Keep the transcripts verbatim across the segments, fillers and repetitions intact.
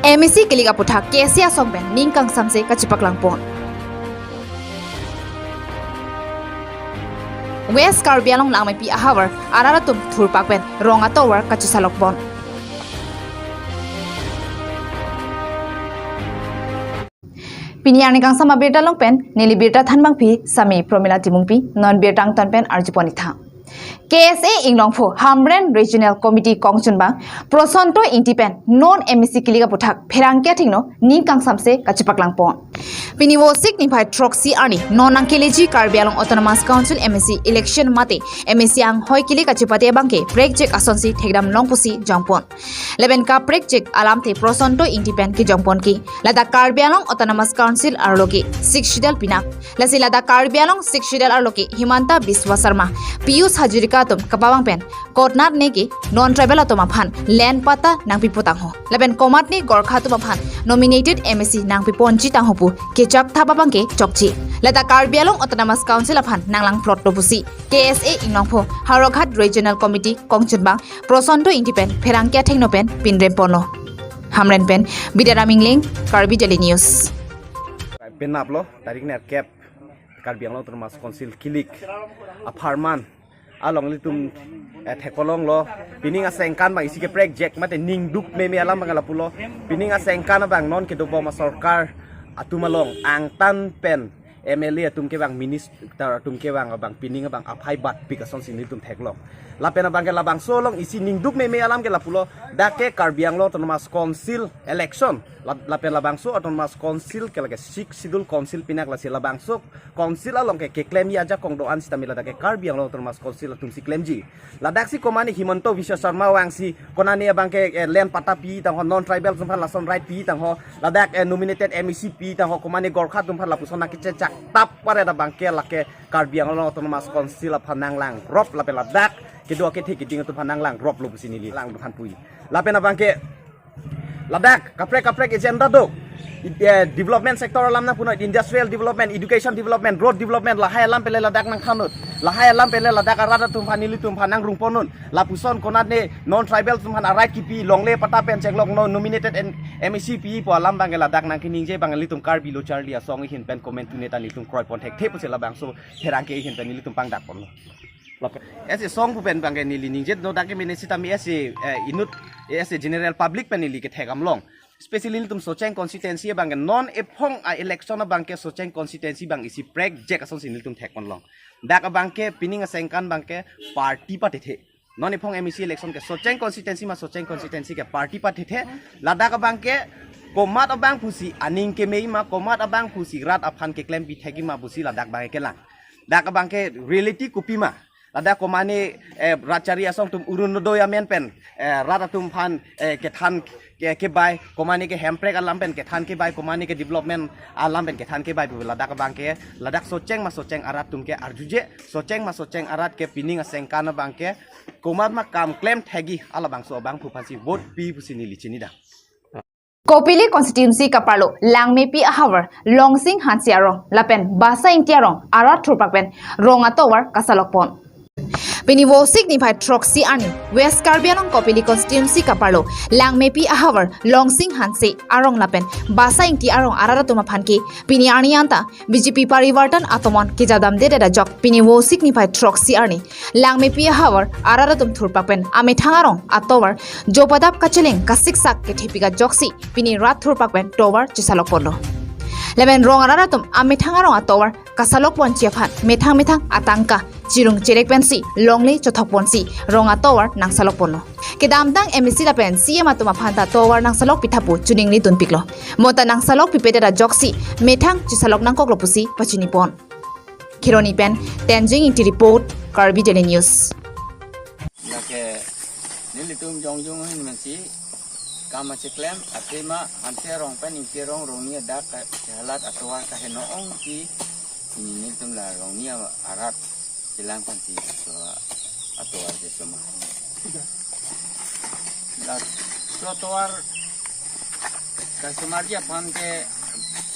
M A C kilik aputhak K S A asong pen ning kangsamse kachipaklangpon. West Karbi Anglong Langmepi ahavar arat atum thurpak pen rong atovar kachisalokpon. Pini arni kangsam abirta along pen neli birta thanbangpi sami Promila Timungpi, non birta angton pen arjupon-ik tha. K S A Inglongpho Hamren Regional Committee kongchunbang Prosanto Ingti pen non M A C kilik aputhak pherangke athengno ning kangsamse kachipaklangpon. Pini Vosik niphai throksi arni non nangkeleji Karbi Anglong Autonomous Council M A C election mate M A C anghoi kilik kachipate abangke prekjak asonsi thekdamlong pusi jongpon. Lapen kaprekjak alamthe Prosanto Ingti pen kejongponke ladak Karbi Anglong Autonomous Council arlo ke Sixth Schedule pinak. Lasi ladak Karbi Anglong Sixth Schedule arlo ke Himanta Biswa Sarma, Pijush Hazarika atum kapavang pen konatne ke non-tribal atum aphan land patta nangpipo tangho, lapen komatne Gorkha atum aphan nominated M A C nangpiponji tangho pu kechakthap abangke chokche. Ladak Karbi Anglong Autonomous Council aphan nanglangplotlo pusi K S A Inglongpho Howraghat Regional Committee kongchunbang Prosanto Ingti pen pherangke athengno pen pinremponlo. Hamren pen Bidyadhar Ingling, Karbi Daily News. Penaplo, tarik nerkep, Karbi Anglong Autonomous Council kilik apharman along ilitum, eh, thekpolonglo. Pining asengkan abang isi keprekjak mate ningduk meme alam abang lapulo. Pining asengkan abang non kedobom asorkar atum along angtan pen M L A atum kevang, minister atum kevang abang pining abang aphai batpik asonsi nelitum theklong. Lapen abangke labangso along isi ningduk meme alam ke lapulo, dak ke Karbi Anglong Autonomous Council election. La-, lapen labangso Autonomous Council ke lake Sixth Schedule Council pinak, lasi labangso Council along ke keklemji ajakong do-an sitame ladak ke Karbi Anglong Autonomous Council atumsi klemji. Ladaksi komane Himanta Biswa Sarma vangsi konane abangke, eh, land patta pi tangho, non-tribal atum aphan lason right pi tangho, ladak, eh, nominated M A C pi tangho, komane Gorkha atum aphan lapuson nangkechechakthap pare abangke lake Karbi Anglong Autonomous Council aphan nanglangrop lapen ladak kedo akethe keding atum aphan nanglangroplo pusi neli lang aphan pu-i. Lapen abangke ladak kaprek kaprek agenda do. I-, eh, development sector alam nangpunon, industrial development, education development, road development, lahai alam pen le ladak nangthannon. Lahai alam pen le ladak arat atum aphan, nelitum aphan nangrungponnon. Lapuson konatne non-tribal atum aphan a-right kipi, longle patta pen chenglok, non-nominated M A C pipo alam abangke ladak nangkeningje abang nelitum Karbi Lo Charli Asong ahin pen komantu neta nelitum kroipon thekthe pusi labangso pherangke ahin pen nelitum pangdakponlo. Lapen isi asong pu pen abangke neli ningjedunnon, dak ke mene sitame isi, eh, inut, isi general public pen neli kethekdamlong. Especially nelitum Socheng constituency abangke non ephong a-election abangke Socheng constituency abang isi prekjak asonsi nelitum thekponlong. Dak abangke pining asengkan abangke party pathethe. Non ephong M A C election ke Socheng constituency ma Socheng constituency ke party pathethe. Ladak abangke komat abang pusi aning keme ma, komat abang pusi rat aphan keklem pithek ma pusi ladak abangke kelang. Dak abangke reality kopima. Ladak komane, eh, rat chari asong atum Orunodoi amen pen, eh, rat atum aphan, eh, kethan ke, kebai, komane ke hemprek alam pen kethan kebai, komane ke development alam pen kethan kebai pu ladak abangke, ladak Socheng ma Socheng arat atum ke arjuje, Socheng ma Socheng arat ke pining asengkan abangke komat ma kam klem thekji, halabangso abangphu aphansi vote pi pusi neli chinidam. Kopili constituency kaparlo Langmepi ahavar Longsing Hanse arong lapen Basa Ingti arong arat thurpak pen rong atovar kasalokpon. Pini Vosik niphai throksi arni West Karbi Anglong Kopili constituency kaparlo Langmepi ahavar Longsing Hanse arong lapen Basa Ingti arong arat atum aphan ke pini arni anta B J P Parivartan atomon kejadamdedet ajok pini Vosik niphai throksi arni Langmepi ahavar arat atum thurpak pen amethang arong atovar jopadap kacheleng kasiksak kethepik ajoksi pini rat thurpak pen tovar chisalokponlo. Lapen rong arat atum amethang arong atovar kasalokponji aphan methang methang atangka chirung chirek pensi longle chothokponsi rong atovar nangsalokponlo. Kedamtang M A C lapen C M atum aphanta tovar nangsalok pitha pu choningri dunpiklo. Bonta nangsalok pipedet ajoksi methang chisalok nangkoklo pusi pachinipon. Kheroni pen Tenzing Ingti report, Karbi Daily News. Lake nelitum jongjong ahin pensi kam kacheklem, athema Hanse arong pen Ingti arong rongni adak ka-, kahalat atovar kaheno ong ki, nelitum la rongni arat chelang pensi atovar, atovar chesomar. Laso atovar kasomarji aphan ke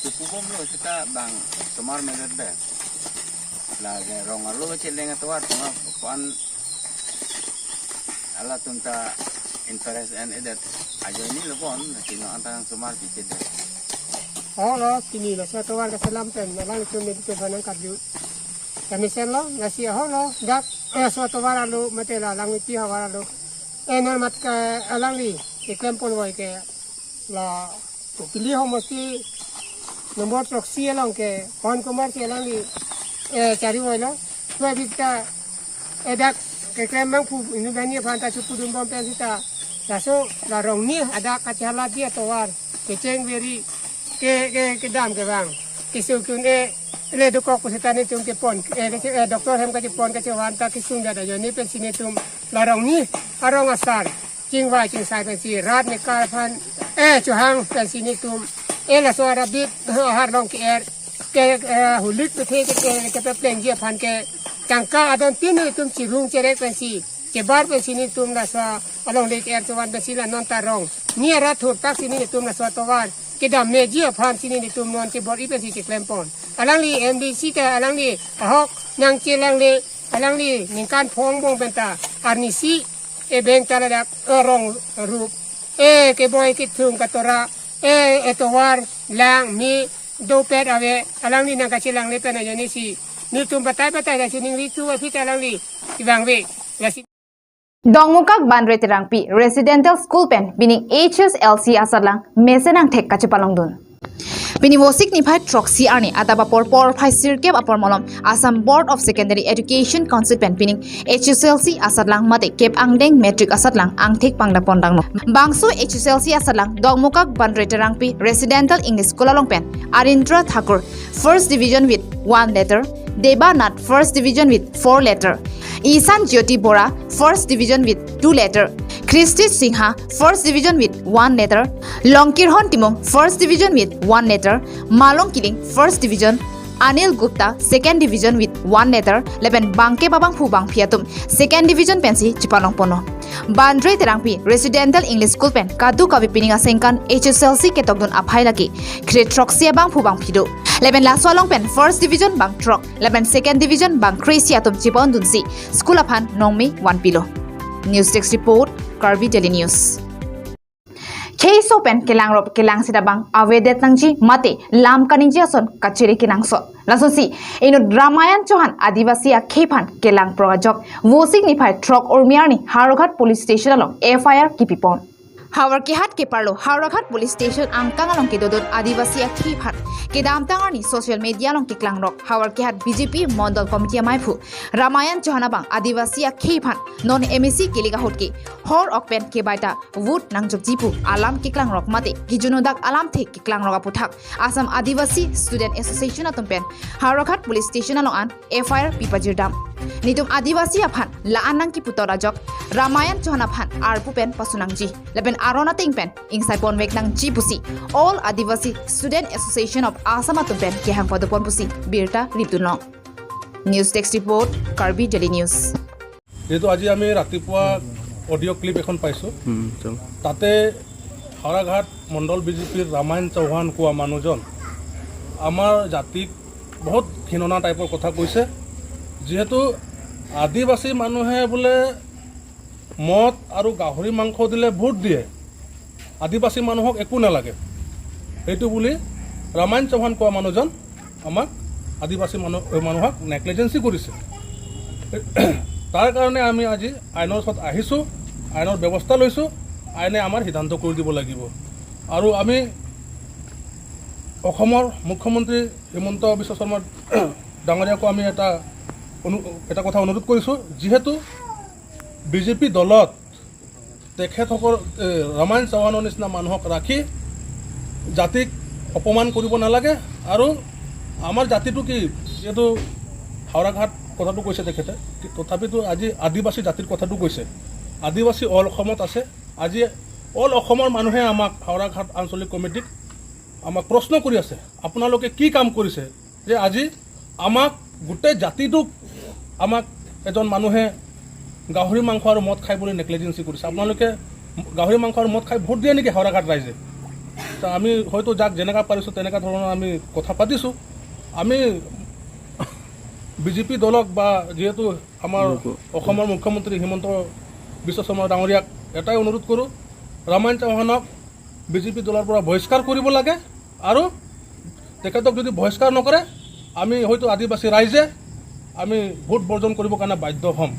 chepubomlo seta bang somar medet be. La rong arlo cheleng atovar tuma pan halatum ta Interest and edet ajoine lo bon, kino antang sumar piche det. Oh lo, kini lo, so tovar kaselam pen, alanglitum medical aphan nangkarju. Kami sen lo, lasi ho lo, dak, eh, so tovar alo, mate la, alangli pi havar alo. Eh, non mat ke, alangli, keklem pon voi ke, la, pili homosti, nombor throksi along ke, Pawan Kumar si alangli, eh, chari voi lo. Tua bit ka, eh, dak, keklem bangphu, inut bani aphan ta chupudun bom pen sita. Laso, la rongni, adak kachehalat dia tovar. Kecheng veri, ke, ke, kedam kevang. Kesu kun e, le dokok pu sita netum kepon. Eh, ke, eh, doctor hem kachepon kachevan ta kesung dada ajoine pensi netum. La rongni, arong asar. Chingvai chingsai pensi, rat ne kar aphan. Eh, chohang pensi netum. Eh, laso arabit, har long ke-er. Ke, eh, hulik pethe ke, ke, kepeplengji aphan ke. Tangka adon tin netum chirung cherek pensi. Chebar pensi netum laso along le ke-er chovan pensi la non ta rong. Ni arat thurtak si netum laso tovar. Kedam meji aphan si netum non chebor-i pensi cheklem pon. Alangli M D C ta alangli ahok nangchelang le alangli ningkan phong bong penta arnisi e beng ta ladak, eh, rong rup. Eh, keboi kethung katora. Eh, etovar lang me dopet ave. Alangli nangkachelang le pen ajoine si. Netum batai batai lasi ningri thu aphi ta alangli kevang ave. Lasi Dongmukak Bandre Terangpi Residential School pen pining H S L C asatlang mesen angthek kachepalongdun. Pini Vosik niphai throksi arni adap apor porphai sirkep apor malom Assam Board of Secondary Education Council pen pining H S L C asatlang mate kep angdeng matric asatlang angthek pangdapon dangno. Bangso H S L C asatlang Dongmukak Bandre Terangpi Residential English School along pen Arindra Thakur first division with one letter, Deba Nath first division with four letter, Isan Jyoti Bora first division with two letter, Christy Singha first division with one letter, Longkirhon Timung first division with one letter, Malong Kiling first division, Anil Gupta second division with one letter, lapen bangke babangphu bangphi atum second division pensi chepalongponlo. Bandre Terangpi Residential English School pen kadokave pining asengkan H S L C ketokdun aphai lake kre throksi abangphu bangphi do. Lapen laso along pen first division bang throk, lapen second division bang kre-isi atum chepondunsi school aphan nongme vanpilo. News Desk Report, Karbi Daily News. Kheiso pen kelangrop kelang sita bang avedet nangji mate lam kaningje ason kachere kenangsot. Lasonsi inut Ramayan Chauhan Adivasi akhei aphan kelang pro ajok Vosik niphai throk Urmi arni Howraghat Police Station along F I R kipipon. Howraghat keparlo Howraghat Police Station angkang along kedodun Adivasi akhei aphan kedamtang arni social media along keklangrok Howraghat B J P Mondol Committee amaiphu Ramayan Chauhan abang Adivasi akhei aphan non M A C kelik ahut ke hor ok pen kebai ta vote nangjokji pu alam keklangrok mate kijunodak alamthe keklangrok aputhak Assam Adivasi Student Association atum pen Howraghat Police Station along an F I R pipajirdam. Netum Adivasi aphan la-an nangkiputot ajok Ramayan Chauhan aphan arpu pen pasunangji. Lapen aron ateng pen ingsaipon vek nangji pusi All Adivasi Student Association of Assam atum pen kehang padopon pusi birta ripdunlong. News Desk Report, Karbi Daily News. যিহেতু আজি আমি ৰাতিপুৱা audio' clip এখন পাইছোঁ। তাতে হাওৰাঘাট মণ্ডল বিজেপিৰ ৰামায়ণ চৌহান কোৱা মানুহজন আমাৰ জাতিক বহুত ঘিণনা টাইপৰ কথা কৈছে। যিহেতু আদিবাসী মানুহে বোলে মদ আৰু গাহৰি মাংস দিলে ভোট দিয়ে, আদিবাসী মানুহক একো নালাগে, সেইটো বুলি ৰামায়ণ চৌহান কোৱা মানুহজন আমাক আদিবাসী মানুহ, মানুহক নেগলিজেঞ্চি কৰিছে। তাৰ কাৰণে আমি আজি আইনৰ ওচৰত আহিছোঁ, আইনৰ ব্যৱস্থা লৈছোঁ, আইনে আমাৰ সিদ্ধান্ত কৰি দিব লাগিব। আৰু আমি অসমৰ মুখ্যমন্ত্ৰী হিমন্ত বিশ্ব শৰ্মা ডাঙৰীয়াকো আমি এটা অনু-, এটা কথা অনুৰোধ কৰিছোঁ, যিহেতু বিজেপি দলত তেখেতসকল, এ, ৰামায়ণ চৌহানৰ নিচিনা মানুহক ৰাখি জাতিক অপমান কৰিব নালাগে। আৰু আমাৰ জাতিটো কি, যিহেতু হাওৰাঘাট কথাটো কৈছে তেখেতে, কি-, তথাপিতো আজি আদিবাসী জাতিৰ কথাটো কৈছে। আদিবাসী অল অসমত আছে। আজি অল অসমৰ মানুহে আমাক হাওৰাঘাট আঞ্চলিক কমিটিক আমাক প্ৰশ্ন কৰি আছে, আপোনালোকে কি কাম কৰিছে? যে আজি আমাক গোটেই জাতিটোক আমাক এজন মানুহে গাহৰি মাংস আৰু মদ খাই বুলি নেগলিজেঞ্চি কৰিছে। আপোনালোকে গাহৰি মাংস আৰু মদ খাই ভোট দিয়ে নেকি হাওৰাঘাট ৰাইজে? তা আমি হয়তো যাক যেনেকা পাৰিছোঁ তেনেকা ধৰণৰ আমি কথা পাতিছোঁ। আমি বিজেপি দলক বা যিহেতু আমাৰ অসমৰ মুখ্যমন্ত্ৰী হিমন্ত বিশ্ব শৰ্মা ডাঙৰীয়াক এটাই অনুৰোধ কৰোঁ, ৰামায়ণ চৌহানক বি জে পি দলৰ পৰা বহিষ্কাৰ কৰিব লাগে। আৰু তেখেতক যদি বহিষ্কাৰ নকৰে, আমি হয়তো আদিবাসী ৰাইজে আমি ভোট বৰ্জন কৰিবৰ কাৰণে বাধ্য হ'ম।